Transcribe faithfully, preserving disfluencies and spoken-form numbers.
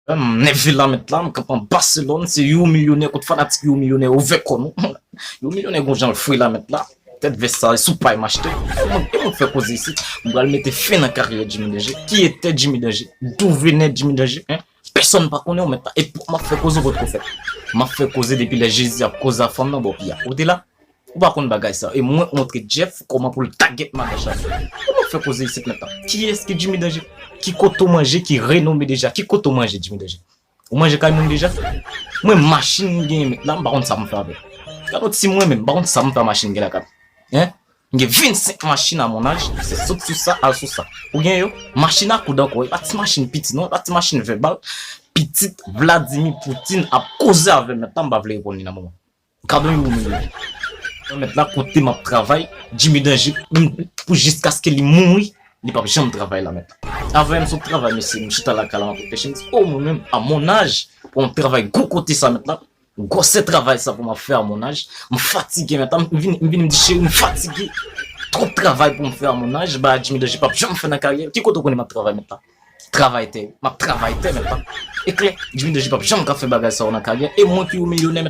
M nève la mèt la, m kanpe an Baselòn, se yon milyonè, kot fanatik yon milyonè ouvè kò nou. Yon milyonè gon jan l fre la mèt la. Tèt vès sa, sou pay m achte. E mwen, e mwen k fè koze isit. M pral mete fen nan karyè Jimmy Danger. Ki etè Jimmy Danger? D'où venait Jimmy Danger? Hein? Pèsonn pa konnen w mèt la. E pou m ap fè koze ou potko fèt. M ap fè koze depi lè Jezi ap koze a fanm nan bò pi a. Ou te la? Ou pa konn bagay sa. E mwen k montre Jeff kòman pou l tagèt madanm chavè. Ou mèt fè koze isit mèt la. Kiyès ki Jimmy Danger? Ki kote w manje ki renome deja? Ki kote w manje Jimmy Danger? Ou manje kay moun deja? Mwen machin m genyen mèt la, m pa konn sa m fè avè l. Gade yon ti mwen menm, m pa konn sa m fè machin m gen lakay. Hein? M gen vennsenk machin a mon âge, se sot sou sa, al sou sa. Ou gen yo? Machin a koud ankò, e pa ti machin piti non, e pa ti machin vèbal. Pitit Vladimir Putin ap koze avè m mèt la, m pa vle reponn li nan moman. Gadon yon milyonè. Mwen mèt la kote m ap travay, Jimmy Danger, m, pou jiskaske li mouri, li p ap janm travay la mèt la. Avè m sot travay, mesye, m chita lakay la, m ap reflechi, m di, o mwen menm, a mon âge, pou m ap travay gwo kote sa mèt la, gwosè travay sa pou m ap fè a mon âge, m fatige mèt la, m vini, m vini, m di, cheri, m fatige, twòp travay pou m fè a mon âge, bagay Jimmy Danger p ap janm fè nan karyè l, ki kote w konnen m ap travay mèt la? Travay tè, m ap travay tè mèt la. E klè, Jimmy Danger p ap janm ka fè bagay sa yo nan karyè, e mwen ki yon milyonè mèt